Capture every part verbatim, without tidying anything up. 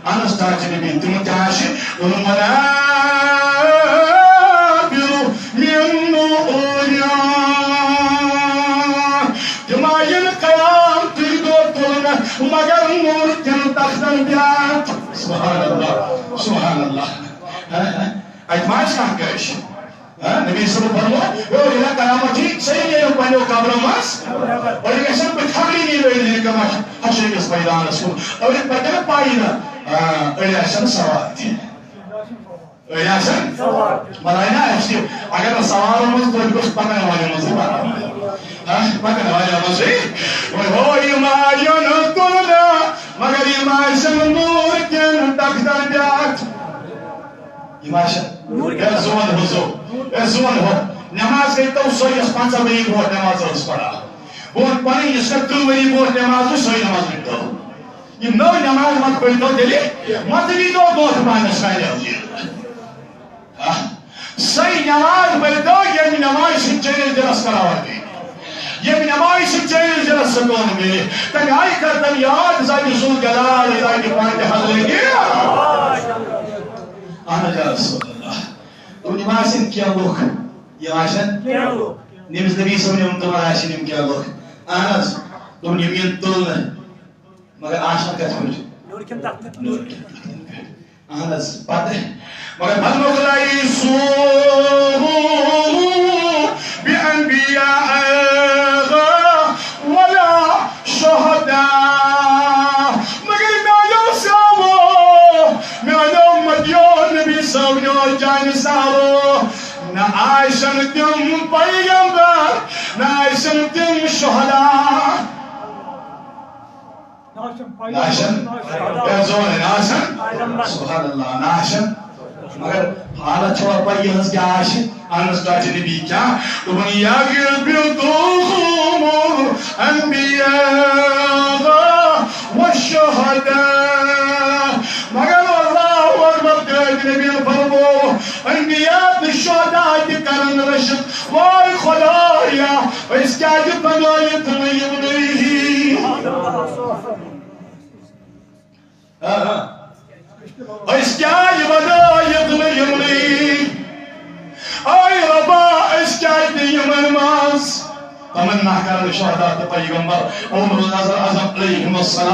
اہن حظ، تاج نبی، تِم کیٛاہ چھِ؟ دوٚپُن، "منابر من نور"۔ تِم آیہِ نہٕ قیامتٕکۍ دۄہ تُلنہٕ مگر نوٗر کٮ۪ن تختن پٮ۪ٹھ۔ سبحان اللہ، سبحان اللہ۔ ہہ، ہہ۔ اَتہِ ما آسہِ کانٛہہ کٲنٛسہِ؟ ہاں، نبی صلی اللہ علیہ وسلم فرمو، "او، ییٚلہِ قیامت چھِ، سٲری نیرن پننیو قبرو منٛز، اور یہِ گژھن بہٕ تھکڑی نیرٕ أڑۍ نیرٕ کما حشر کِس میدانس کُن، اور یہِ پتہٕ نہٕ پایی نہ، آ، أڑۍ آسن سوار تہِ۔ أڑۍ آسن، بناے نہ اَسہِ تہِ، اگر نہٕ سوارو منٛز توتہِ گوٚژھ پکن والٮ۪ن منٛز تہِ بناوُن۔ ہاں، پکن والٮ۪ن منٛز تہِ۔ اور ہو، یِم آیَن کُن نہ، مگر یِم آسن نوٗر کٮ۪ن تختن پٮ۪ٹھ۔" یِم آسن۔ نوٗر۔ اے زون حضو، اے زون ہو۔ نماز گٔے تو سۄ، یۄس پنٛژاہ ؤری برونٛٹھ نماز ٲس پران۔ بہٕ وَنہٕ پنٕنۍ، یۄس مےٚ تٕرٛہ ؤری برونٛٹھ نماز وٕچھ، سۄے نماز وٕچھ تو۔ یِم نٔو نماز مت پٔرۍ تو تیٚلہِ، مت دی تو دۄد پانس سانہِ۔ آہ۔ سۄے نماز پٔرۍ تو، ییٚمہِ نمازِ سۭتۍ چٲنِس دِلس قرار دی۔ ییٚمہِ نمازِ سۭتۍ چٲنِس دِلس سکوٗن میلہِ۔ تَمہِ آیہِ کر تَم یاد ذاتِ ذوالجلال، ذاتِ پاکِ حضرتِ۔ اہن حظ، یا رسول اللہ۔ تِم، یِم آسن کینٛہہ لُکھ، یِم آسن کینٛہہ لُکھ۔ نٔمِس نبی صٲبنہِ ووٚن، تِمن آسن یِم کینٛہہ لُکھ۔ اہن حظ، تِم، یِم یِن تُلنہٕ، مگر آسن کتھ پٲٹھۍ؟ نوٗرِ کٮ۪ن تختن۔ نوٗرِ کٮ۪ن تختن پٮ۪ٹھ۔ اہن حظ، پتہٕ، مگر پتہٕ مۄکلایہِ سُہ بِانبیاء ولا شہداء۔ مگر میانیو سامو، میانیو مدیو، نبی صٲبنیو، چانہِ سامو، نہ آسن تِم پیغمبر، نہ آسن تِم شہدا۔ نہ آسن، اے زون، نہ آسن۔ سبحان اللہ، نہ آسن۔ مگر حالت چھو پاے یِہنٛز کیٛاہ آسہِ؟ اہن حظ، تۄہہِ چھِ نبی کیٛاہ؟ دوٚپُن، "یغبطهم الانبیاء والشہداء۔" مگر اللہ اکبر، تۄہہِ چھِ نبی فرمو، انبیاء تہٕ شہدا تہِ کرن رٔشِتھ۔ وای خدایا، أسۍ کیٛازِ بنٲیِتھ نہٕ یِمنٕے؟ آ، آ۔ أسۍ کیٛازِ بنٲیِتھ نہٕ یِمنٕے؟ اے رۄبا، أسۍ کیٛازِ نہٕ یِمن منٛز؟ تمنا کرن شہدا تہٕ پیغمبر اولو العزم علیہم الصلوۃ۔ اے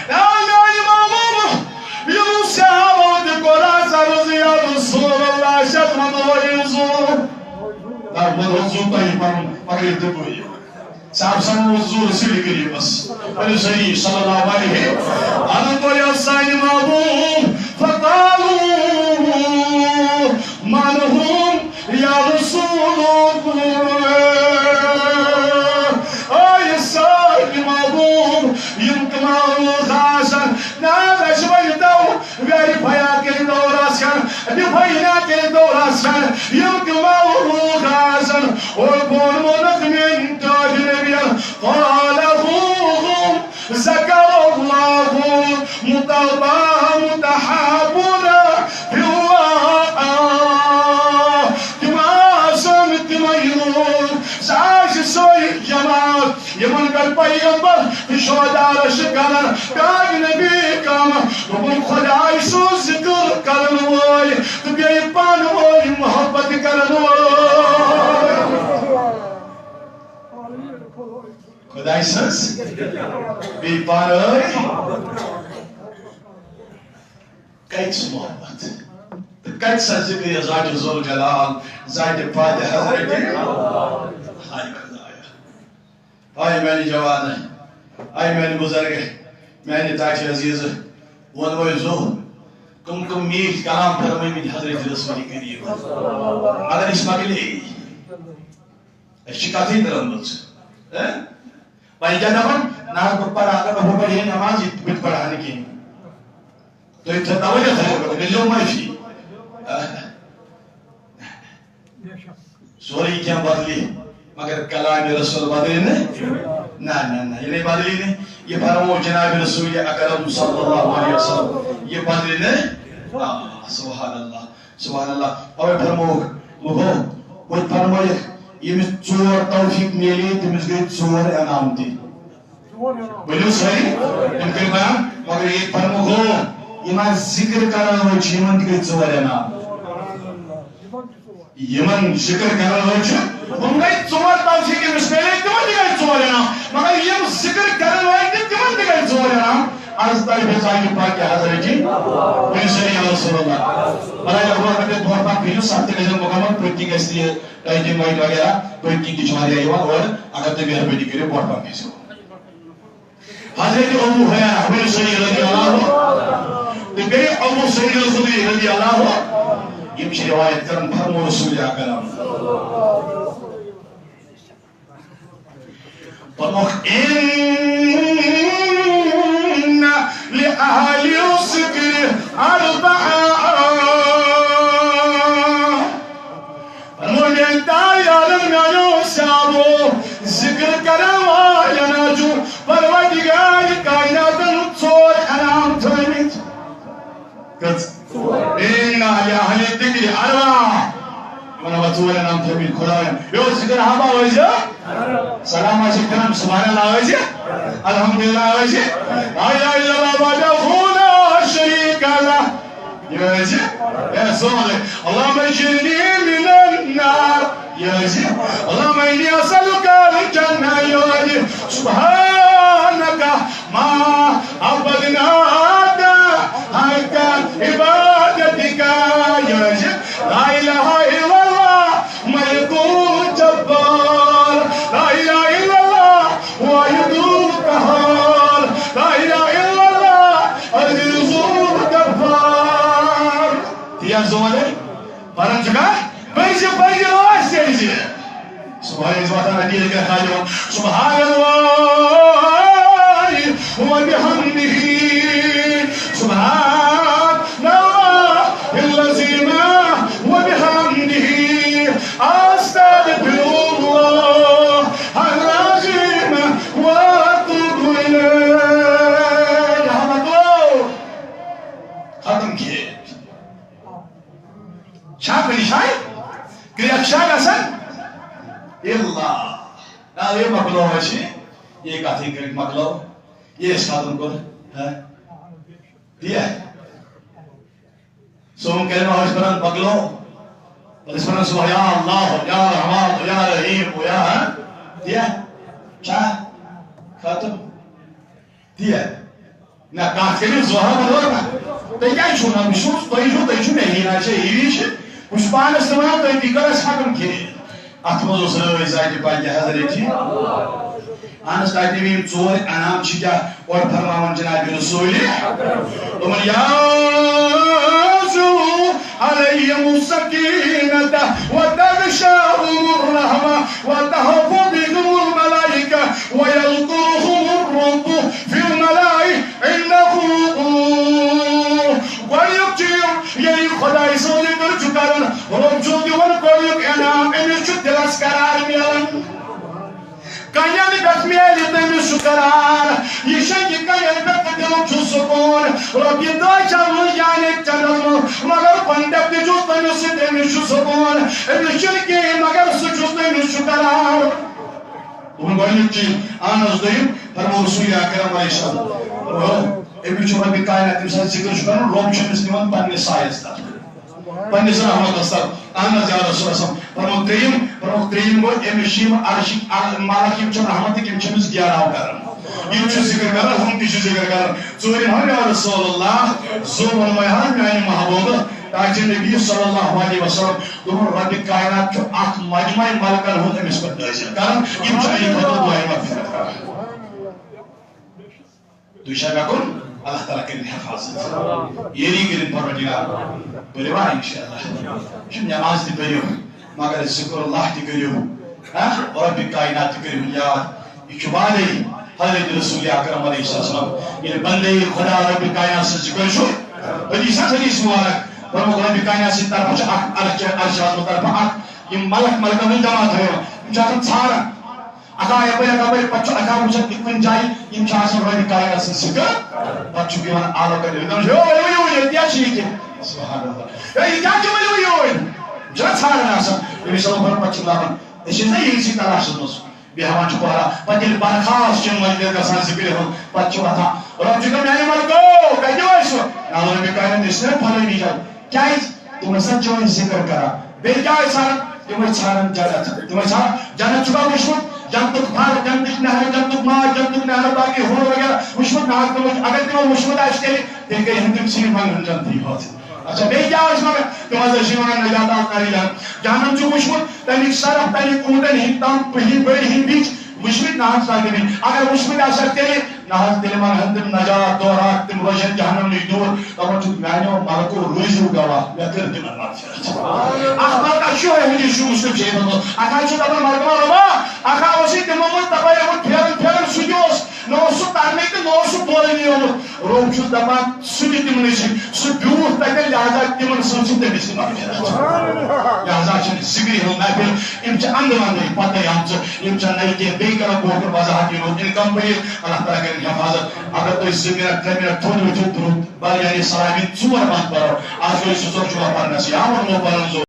میانہِ محبوب، یِمو صحابو تہِ کوٚر عرض، یا رسول اللہ، شد مدوری زو۔ نہ، وۄنۍ اوس زُو تۄہہِ پَنُن پَکٲوِتھ دِبوٗ یہِ۔ صاحب سَمو زُو رسول کریٖمَس۔ ؤلِو سٲری صلی اللہ علیہ۔ اَنُن توٚر یَتھ سانہِ محبوٗب۔ فقالوا من هم یا رسول اللہ۔ اے سانہِ محبوٗب، یِم کٕم لوٗکھ آسَن۔ نہ، أسۍ ؤنۍ تو، ویریفایا کٔرِتھ دورس کھن، ڈیفایا کٔرِتھ دورس کھن، یِم تہِ مولوٗک آسن، اور بون ووٚنُکھ میٲنۍ تاج نبین، قال اخوهم ذکر اللہ متبا متحابون فی اللہ۔ تِم آسن تِمے لوٗکھ، سۄ آسہِ سۄے جماعت، یِمن پٮ۪ٹھ پیغمبر تہٕ شہدا رش کران، تاج نبی کم، دوٚپُن خداے سُنٛد ذکر کرن وٲلۍ تہٕ بیٚیہِ پانہٕ وٲنۍ محبت کرن وٲلۍ۔ خداے سٕنٛز بیٚیہِ پانہٕ وٲنۍ۔ کتہِ سُہ محبت؟ تہٕ کتہِ سۄ ذکر ذاتِ ذوالجلال، ذاتِ پاکِ حضرت؟ ہاے خدایا۔ ہاے میانہِ جوان، ہاے میانہِ بزرگ، میانہِ تاج عزیز، ووٚنوے زو، کم کم میٖٹھۍ کلام فرمٲومٕتۍ حضرت رسول کریم۔ مگر أسۍ مۄکلے، أسۍ چھِ کتھٕے درٛٲمٕژ۔ ہہ؟ وۄنۍ کیٛاہ دَپان؟ نہ حظ، بہٕ پَرٕ، اگر بہٕ پَرٕ ہے نٮ۪ماز، یہِ تہِ بہٕ تہِ پَرٕ ہا نہٕ کِہیٖنۍ۔ تُہۍ تھٲ-، توجہ تھٲیِو، مےٚ لیٚو معٲفی۔ سورُے کینٛہہ بدلہِ، مگر کلامِ رسول بدلہِ نہٕ۔ نہ، نہ، نہ، یہِ نَے بدلہِ نہٕ۔ یہِ فرموو جناب رسول اکرم صلی اللہ علیہ وسلم۔ یہِ بدلہِ نہٕ۔ آ، سبحان اللہ۔ سبحان اللہ۔ اوے فرمووُکھ، لوٗکو، وۄنۍ فرمٲیِکھ، ییٚمِس ژور توفیٖق میلے، تٔمِس گٔے ژور انعام تہِ۔ ؤلِو سٲری، تِم کٔرۍ بیان، مگر ییٚتہِ فرمووُکھ، یِم آز ذِکر کرن وٲلۍ چھِ، یِمن تہِ گٔے ژور انعام۔ یِمن ذِکر کرن وٲلۍ چھِ، یِم گٔے ژور، توفیٖق أمِس میلے، تِمن تہِ گٔے ژور انعام۔ مگر یِم ذِکر کرن وٲلۍ تہِ، تِمن تہِ گٔے ژور انعام۔ عرض طلبِ ذاتِ پاکِ حضرتِ، بِلسانِ یا رسول اللہ۔ بلائے لگو اگر تُہۍ دۄہ پتھ کٔرِو، ستھ تہِ گژھن مُکمل، پٔتۍ کِنۍ گژھِ یہِ ٹایپنگ وایپ وغیرہ، پٔتۍ کِنۍ تہِ چھِ واریاہ یِوان اورٕ، اگر تُہۍ مہربٲنی کٔرِو، برونٛٹھ پہن گٔژھِو۔ حضرت ابو ہریرہ، ؤنِو صحیح، رضی اللہ عنہ۔ تہٕ بیٚیہِ ابو سعید الخدری، رضی اللہ عنہ۔ یِم چھِ روایت کران، فرمو رسول اکرم۔ فرمووُکھ، ان لأهل الذكر أربعا۔ فرموو، میانہِ تاج عالم، میانیو صحابو، ذِکر کرن والٮ۪ن حظ چھُ پروردگار کائناتن ژور انعام تھٲومٕتۍ۔ کٔژ؟ ان لأهل الذكر أربعا۔ یِمن حظ ژور انعام تھٲومٕتۍ خداین۔ یہِ اوس ذِکر ہابا وٲزِ۔ سلام آسہِ کران، سبحان اللہ وٲزِ۔ الحمدللہ وٲزِ۔ لا الہ الا اللہ وحدہ لا شریک لہ۔ یہِ حظ یہِ، اے، سون، اللهم اجرني من النار۔ یہِ حظ یہِ، اللهم إني أسألك الجنة۔ یہِ حظ یہِ، سبحانك ما عبدناك حق عبادتك۔ یہِ حظ یہِ، لا إله إلا الله ملك جبار، لا إله إلا الله واحد قهار، لا إله إلا الله عزيز غفار۔ تیز زونے، پرن چھکا؟ پٔزِ، پٔزِ، آواز تیزِ۔ سبحان اللہ، نبی کے خالی ہو۔ سبحان اللہ وبحمده۔ سبحان اللہ العظیم وبحمده۔ استغفر اللہ العظیم واتوب الیہ۔ یہاں مکلو۔ ختم کیے۔ چھا کُنہِ جایہِ؟ کرٛٮ۪کھ چھا گژھان؟ الا۔ نہ، یہِ مۄکلٲو اَسہِ، یہِ کَتھٕے کٔرِتھ مۄکلٲو، یہِ أسۍ ختم کوٚر۔ ہہ؟ دِیا؟ سون کلمہ ٲسۍ پَران مۄکلٲو۔ پَتہٕ ٲسۍ پَران سُہ یا اللہ، یا رحمان، یا رحیم، یا، ہہ؟ دِیا؟ چھا؟ ختم۔ دِیا؟ نہ، کتھ کٔرِو زہر بدل نہ۔ تُہۍ کیٛازِ چھِو نہ؟ بہٕ چھُس، تُہۍ چھِو، تُہۍ چھِو مےٚ ہیٚیِو نہ، چھِ ہیٚیِو یہِ چھِ۔ بہٕ چھُس پانَس تہِ وَنان، تُہۍ تہِ کٔرِو اَسہِ حَقَن کھیٚنۍ۔ اَتھ منٛز اوس رٲضۍ ذاتِ پاکِ حضرتِ۔ اَہَن حظ، تۄہہِ تہِ یِم ژور انعام چھِ کیٛاہ؟ اورٕ فرماوان جنابِ رسوٗلِ۔ دوٚپُن، یا علیہم السکینۃ و تغشاہم الرحمۃ و تحف بہم الملائکۃ و یذکرہم الرب فی الملأ عنده۔ گۄڈٕنیُک چیٖز، ییٚلہِ خۄداے سُنٛد ذِکر چھُ کران، رۄب چھُ دِوان گۄڈٕنیُک انعام، أمِس چھُ دِلس قرار میلان۔ کنٮ۪ن پٮ۪ٹھ میلہِ تٔمِس سُہ قرار۔ یہِ چھےٚ یہِ کنٮ۪ن پٮ۪ٹھ تہٕ دِلُک چھُ سکوٗن۔ رۄپیہِ دَہ چھَم نہٕ یعنی چندس منٛز، مگر contact چھُس تٔمِس سۭتۍ، تٔمِس چھُ سکوٗن۔ أمِس چھُنہٕ کِہیٖنۍ، مگر سُہ چھُس، تٔمِس چھُ قرار۔ دوٚپُن گۄڈٕنیُک چیٖز، اہن حظ، دوٚیِم، فرموو رسول اکرم علیہ السلام۔ أمِس چھُ رۄبِ کائنات، تٔمِس سۭتۍ ذِکر چھُ کرُن، رۄب چھُ أمِس نِوان پننِس سایَس تل۔ پننِس رحمتس تل۔ اہن حظ یا رسول اللہ۔ فرموو ترٛیٚیِم، فرموو ترٛیٚیِم گوٚو، أمِس چھِ یِم عرشٕکۍ ال-، ملک، یِم چھِ رحمتٕکۍ، یِم چھِ أمِس گیراو کران۔ یِم چھِ ذِکر کران، ہُم تہِ چھِ ذِکر کران۔ ژوٗرِم ہا یا رسول اللہ، زُو ووٚنمَے ہا میانہِ محبوبہٕ، تاجِ نبی صلی اللہ علیہ وسلم، دوٚپُن رۄبِ کائنات چھُ اکھ مجمع ملکن ہُنٛد أمِس پٮ۪ٹھ نٲزِل کران۔ یِم چھِ أمۍ خٲطرٕ دُعایہِ مغفرت کران۔ تُہۍ چھا مےٚ کُن؟ اللہ تعالیٰ کٔرِن حفاظت۔ یٲری کٔرِن پروردگار۔ پٔرِو ہا انشاءاللہ۔ چھُ نماز تہِ پٔرِو، مگر ذکر اللہ تہِ کٔرِو۔ ہاں؟ رۄبِ کائنات تہِ کٔرِو یاد۔ یہِ چھُ وعدے حضرت رسول اکرم علیہ السلام۔ ییٚلہِ بندے خدا رۄبِ کائنات سٕنٛز ذکر چھُ، حدیث حدیث مبارک، فرموو رۄبِ کائنات سٕنٛدِ طرفہٕ چھُ اکھ عرش، عرش اعظم طرفہٕ اکھ، یِم ملک ملکن ہٕنٛدۍ جماعت تھٲیِو، یِم چھِ آسان ژھانڈان۔ اکھا یپٲرۍ، اکھا اپٲرۍ، پتہٕ چھُ اکھا وٕچھان تہِ کُنہِ جایہِ، یِم چھِ آسان رۄبِ کائنات سٕنٛز ذِکر، پتہٕ چھُکھ یِوان آلو کَرنہٕ، دَپان چھِ، "ہے، ؤلِو یوٗرۍ، ییٚتہِ کیٛاہ چھُ یہِ کہِ؟ سبحان اللہ۔ ہے، یہِ کیٛاہ چھُ، ؤلِو یوٗرۍ؟" یِم چھِنہ ژھانڈان آسان۔ نبی صلی اللہ علیہ وسلم پتہٕ چھِ لَبان، أسۍ چھِ نہ یِہِنٛدسٕے تلاشَس منٛز بیٚہوان چھِ پہرا، پتہٕ ییٚلہِ برخاست چھِ مجلس گژھان ذِکرِ ہُنٛد، پتہٕ چھِ وۄتھان، رب چھُ دَپان، میانہِ ملکو، کَتہِ ٲسوٕ؟ نہ، رب کامٮ۪ن ٲسۍ نہ پھلٲنی جایہِ۔ کیازِ؟ تِم ٲسۍ نہ چٲنۍ ذِکر کران۔ بیٚیہِ کیٛاہ ٲسۍ ژھانڈان؟ تِم ٲسۍ ژھانڈان جنت۔ تِم ٲسۍ ژھانڈان، جنت چھُکھا وٕچھمُت؟ جنتُک پھل، جنتٕچ نہرٕ، جنتُک ماز، جنتُک نہرٕ، باقٕے حور وغیرہ وٕچھمُت؟ نہ حظ، تِمو چھُ، اگر تِمو وٕچھمُت آسہِ تیٚلہِ، تیٚلہِ گٔے یِہنٛدٮ۪ن سِنۍ منٛگن جنتی حٲصِل۔ اچھا، بیٚیہِ کیٛاہ ٲسۍ وَنان؟ تِم حظ ٲسۍ وَنان، نجات آو نارِ جہنم۔ جہنم چھُ وٕچھمُت، تَمِکۍ سرف، تَمِکۍ اوٗنٹَن ہِنٛدۍ تَم پٔہِنۍ بٔڑۍ ہِنٛدۍ بِچ وٕچھمٕتۍ؟ نہ حظ، تَتہِ نہٕ۔ اگر وٕچھمٕتۍ آسَکھ تیٚلہِ، نہ حظ، تیٚلہِ منٛگہَن تِم نجات دورات، تِم روزن جہنم نِش دوٗر۔ دَپان چھُکھ، میٛانیو ملکو روٗزِو گواہ، مےٚ کٔر تِمَن مغفرت۔ اَکھ ملکہ چھُ یِہوٚے، یہِ چھُ مسلم شہیدَن منٛز۔ اَکھ حظ چھُ دَپان، ملکہ رۄبا، اَکھ ہا اوسُے تِمو منٛز تَپٲرۍ آمُت پھیران پھیران، سُہ تہِ اوس، نہ اوس سُہ تَرنٕے تہٕ نہ اوس سُہ بولنٕے آمُت۔ رۄب چھُ دَپان، سُہ تہِ تِمنٕے سۭتۍ، سُہ بیوٗٹھ تَتٮ۪ن، لہذا تِمن سۭتۍ چھِ تٔمِس تہِ مغفرت۔ لہذا چھِنہٕ ذِکرِ ہٕنٛز محفِل، یِم چھِ اَنٛدٕ وَنٛدٕے پَتَے آمژٕ، یِم چھِ نَوِ کینٛہہ، بیٚیہِ کَرو برونٛٹھ کُن وضاحت، یِمو incomplete، اللہ تعالیٰ کٔرِن حفاظت۔ اگر تُہۍ زٕ مِنٹ، ترٛےٚ مِنٹ تھوٚد ؤتھِو برونٛہہ، بَل یعنی سلامہِ ژور بَنٛد پَرو، اَز گٔے زٕ ژور جمعہ پَرنَس، یا ووٚنمو پَرُن ضروٗر۔